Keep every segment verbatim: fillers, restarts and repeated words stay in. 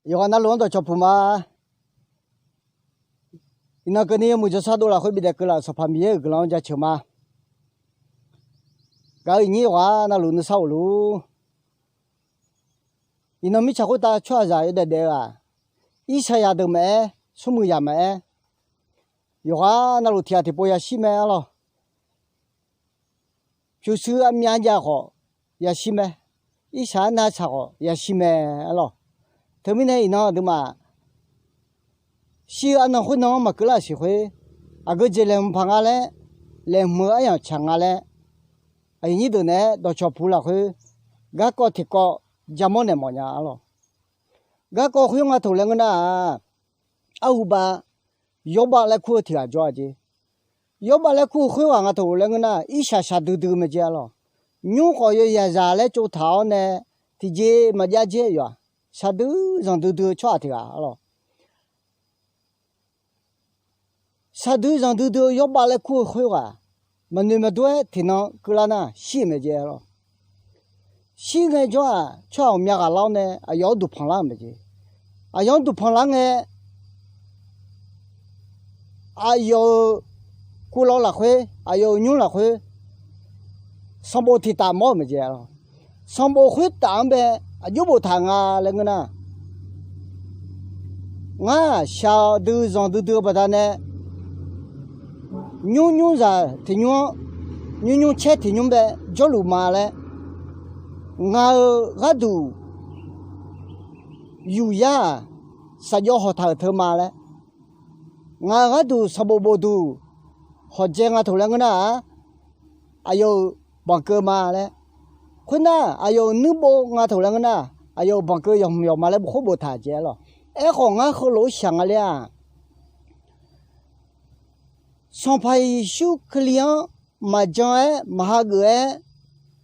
Yawqghaq navluf-anr dawqcawq puq ma. Iqnan keuvni yawmuiq jawrshar dov lafkhoer bidaef keuvlaf-euq Sanqpaq Miqyaer-euq guiqlanq-anr jaceuq ma. Gaq-eu iqnyir yawqghaq navluf nuisar of luf-ur. Iqnan mirtsaq khoertav tsawrhaqzaq yawdaef daef-eu-aq, Irsaqyaq deuq maqaer, smrmuiq yaq maqaer, yawqghaq navluf tiq ghaq tiqpov yashir mae arlawr. Pyurshuir armyav jav khawf yashir mae. Irsaq arnav tsaq khawf yashir mae arlawr. Teumirnae iqnan aqduimaf shir-eu arnan khoernan-anr maqkeuv lar-euq siq khoer, aqgeu jeq laeqhmq paq nga laer, laeqhmq-eu aryamq tsaq nga laer, aqyuif nyir deuq naeq-aer dawqcawq puq lafkhoer, garkawv tiqkawv jamawr naeq mawf nya arlawr. Garkawv khoer nga taq laer ngeur nar-aq, arhubav Yawrbav laer kur-eu tiq ghaq jawr-a jeq. Yawrbav laer kur-eu khoerghaq nga taq laer ngeur nar, irshaq shaqdui dui mae jeq arlawr. Nymr khawf yawyaq zaq laer tsovtaq-awr nae, tiqjeq maqjav jeq yawq-aq, shaqdui zanqdui dui-eu tsawrhaq tiq ghaq arlawr. Shaqdui zanqdui dui-eu Yawrbav laer kur-eu khoerghaq, maqnoeq maqdur-aer tiqnan keuvlar nar shir-euq mae jeq arlawr. Shir ngae jawr-aq, tsawrhaq ghawqmya ghaq lar-awr nae aqyawf-anr duqpanq lar-euq mae jeq. Aqyawf-anr duqpanq lar ngae, aqyawf-euq kuvlawv lafkhoer, aqyawf-euq nymr lafkhoer sanqbof tiq taf mawr-euq mae jeq arlawr. Sanqbof khoertaf-anr bae aqjox boftaq nga laer ngeur nar, ngar shaqdui zanqdui dui-eu baqdanae, nymr nymr zaq tiq nymr-anr, nymr nymr caer tiq nymr bae jawrluf ma laer, ngaq-euq gharduq yuqyar-aq, shaqjawv hawq taq-euq teu ma laer, ngaq-euq gharduq sanqbof bofduq hawq dzae nga taq laer ngeur nar-aq, aqyawf-euq banqkeuv ma laer, khoernar aqyawf-euq nuirbof nga taq laer ngeur nar, aqyawf-euq banqkeuv yawqhmq yawqma laer bof khoer boftaq jeq arlawr. Aerkhawf ngar heulof-aer shaq nga ler-aq, Sanqpaq Yeqsur Kali-anr maqjan-aer maqhageuf-aer,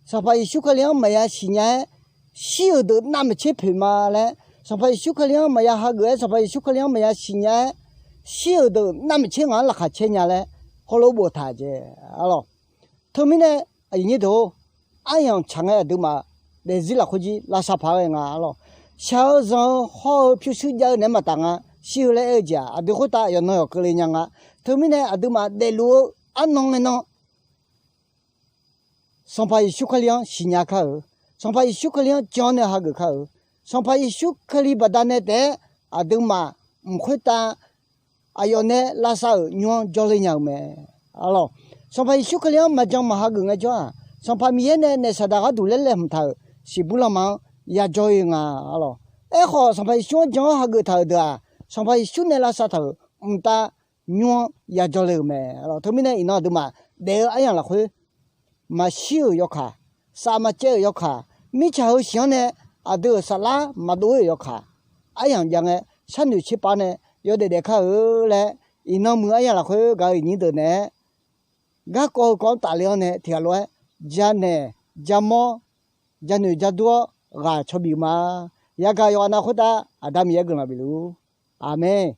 Sanqpaq Yeqsur Kali-anr maqya siqnya-aer, shir-euq deuq navmaqtser poeq ma laer, Sanqpaq Yeqsur Kali-anr maqya hageuf-aer, Sanqpaq Yeqsur Kali-anr maqya siqnya-aer, shir-euq deuq navmaqtser ngaq-anr laqkhaq caer nya laer heulof-aer boftaq jeq arlawr. Teumirnae aqyuif nyir deuq-or, aryamq tsaq ngae aqduimaf daefzir lafkhoer jir lavsav paq-aer ghae nga arlawr. Shaq-eu zanq-eu hawr-eu pyurshuir jav-eu naeq-aer maqtaf nga. Shir-eu laer aer-eu jeq-aq aqdui khoertav yawqnan yawq keuvle nya nga. Teumirnae aqduimaf daefluf-eu arnan ngae nan Sanqpaq Yeqsur Kali-anr siqnya kar-euq, Sanqpaq Yeqsur Kali-anr jan-awr nae hageuf kar-euq, Sanqpaq Yeqsur Kali baqdanae taef-aer aqduimaf mq khoertav aqyawf nae lavsav-euq nymr-anr jawrle nya-eu mae. Arlawr, Sanqpaq Yeqsur Kali-anr maqjan maqhageuf ngaejawr-aq, Sanqpaq Miqyaer nae naef saqdaq gharduq laer laeqhmq taq-euq siqbur lanma-anr yajawr-ir nga. Arlawr, aerkhawf Sanqpaq Yeqsur-anr jan-awr hageuf taq-euq deuq-aq, Sanqpaq Yeqsur nae lavsav taq-euq mqtav nymr-anr yajawr le-euq mae. Arlawr, teumirnae iqnan aqduimaf daef-eu aryamq lafkhoer maqshir-euq yawkaq, saf maqcaev-euq yawkaq, mirtsaq heu siq-anr nae aqdui-euq saflar maqdov-ir-euq yawkaq, aryamq jav ngae sharnoeq tserpav nae yawdaef daef kar-eu laer, iqnan muiq aryamq lafkhoer gaq-eu iqnyir deuq naeq-aer garkawv heukawv-anr tafle-anr nae tiqghaq lof-aer janaeq jamawr, janoeq jadur-awr ghaq caw bif-eu ma. Yagaq yawqghaq nav khoertav Aqda Miqyaer guiqlanq bifluf-ur. Aqmeq.